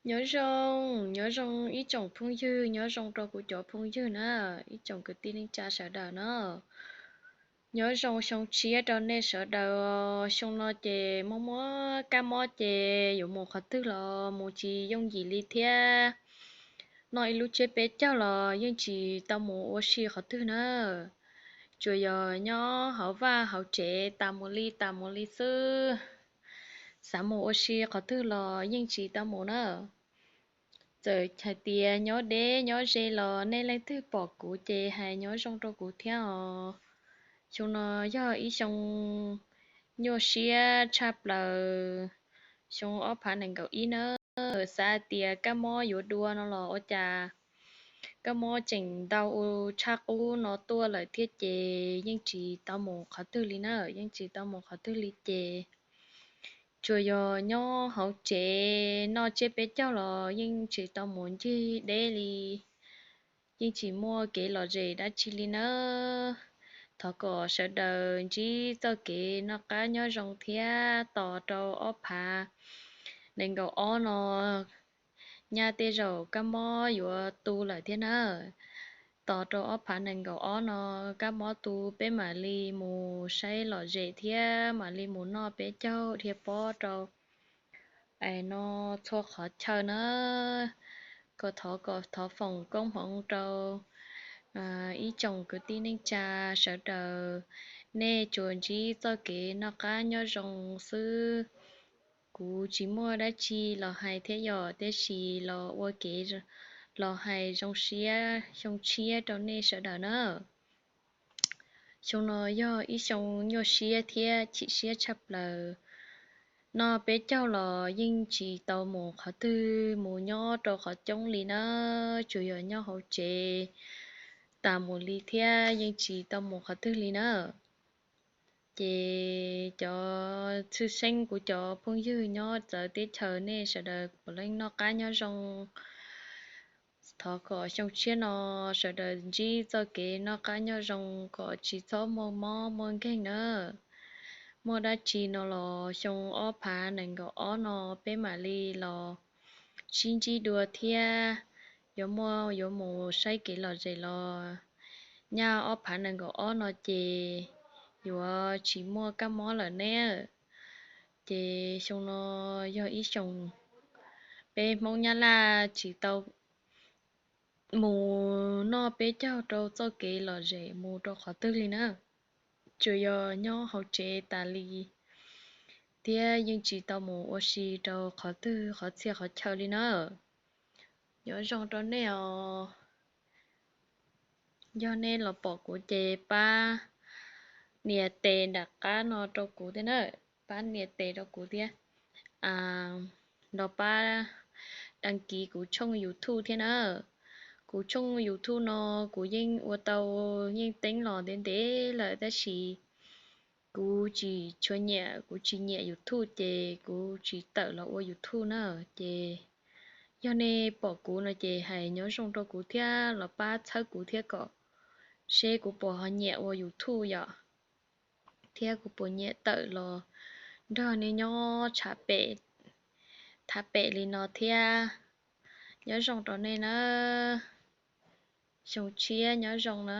Nyob zoo, nyob zoo ib tsoom phooj ywg, nyob zoo rau kuv cov phooj ywg na, ib tsoom kwv tij neej tsa sawv daws na. Nyob zoo xyoo tshiab rau nej sawv daws. Xyoo no ces mob mob kab mob ces yuav mus qhov twg los mus tsis yooj yim li thiab. Noj ib lub tsiab peb caug los yeej tsis tau mus ua si qhov twg na. Tsuas yog nyob hauv vaj hauv tsev tas mus li tas mus li xwb. Xav mus ua si qhov twg los yeej tsis tau mus na. Txawm hais tias nyob deb nyob ze los nej leej twg pom kuv ces hais nyob zoo rau kuv thiab os. Xyoo no yog ib xyoo nyuaj siab tshaj plaws, xyoo ob phav nees nkaum ib na. Xav hais tias kab mob yuav dua no los ua cas kab mob tseem ntau tshaj qub no tuaj lawm thiab ces yeej tsis tau mus qhov twg li na, yeej tsis tau mus qhov twg li ces tsuas yog nyob hauv tsev noj tsiab peb caug los yeej tsis tau mus ncig deb li, yeej tsis muaj kev lom zem dab tsi li nawb. Thov kom sawv daws ntsib txoj kev noj qab nyob zoo thiab tos rau ob phav nees nkaum ob no nyaj tej zaum kab mob yuav tu lawm thiab nawb. Tos rau ob phav nees nkaum ob no kab mob tu peb mam li mus saib lom zem thiab mam li mus noj peb caug dhia pob rau es no txhua qhov chaw na. Kom thov kom thov foom koob hmoov rau ib tsoom kwv tij neej tsa sawv daws, nej tsuas ntsib txoj kev noj qab nyob zoo xwb. Kuv tsis muaj dab tsi los hais thiab yom, tiam sis los ua kev los hais zoo siab xyoo tshiab rau nej sawv daws na. Xyoo no yog ib xyoo nyuaj siab thiab chim siab tshaj plaws. Noj peb caug los yeej tsis tau mus qhov twg, mus nyob rau qhov coob li na, tsuas yog nyob hauv tsev tas mus li thiab yeej tsis tau mus qhov twg li na. Ces cov tshwj xeeb kuv cov phooj ywg nyob txawv teb chaws nej sawv daws puav leej noj qab nyob zoo. Thov kom xyoo tshiab no sawv daws ntsib txoj kev noj qab nyob zoo kom tsis txhob muaj mob muaj nkeeg na. Muaj dab tsi no los xyoo ob phav nees nkaum ob no peb mam li los sib ntsib dua thiab. Yuav muaj yuav mus saib kev lom zem los nyaj ob phav nees nkaum ob no ces yuav tsis muaj kab mob lawm ne. Ces xyoo no yog ib xyoos peb Hmoob Nyab Laj tsis tau mus noj peb caug rau txoj kev lom zem mus rau qhov twg li na. Tsuas yog nyob hauv tsev tas li thiab yeej tsis tau mus ua si rau qhov twg qhov txhia qhov chaw li na. Nyob zoo rau nej os. Yog nej los pom kuv ces pab nias tes nram qab no rau kuv thiab na, pab nias tes rau kuv thiab. Los pab đăng ký kuv tshooj YouTube thiab na. Kuv tshooj YouTube no kuv yeej ua tau, yeej teeb los ntev ntev lawm tab sis kuv tsis tshua nyiam, kuv tsis nyiam YouTube ces kuv tsis tawm los ua YouTube na. Ces yog nej pom kuv no ces hais nyob zoo rau kuv thiab los pab txhawb kuv thiab kom seb kuv puas ho nyiam ua YouTube yom, thiab kuv puas nyiam tawm los nrog nej nyob tsham pem, tham pem li no thiab. Nyob zoo rau nej na, xyoo tshiab nyob zoo na.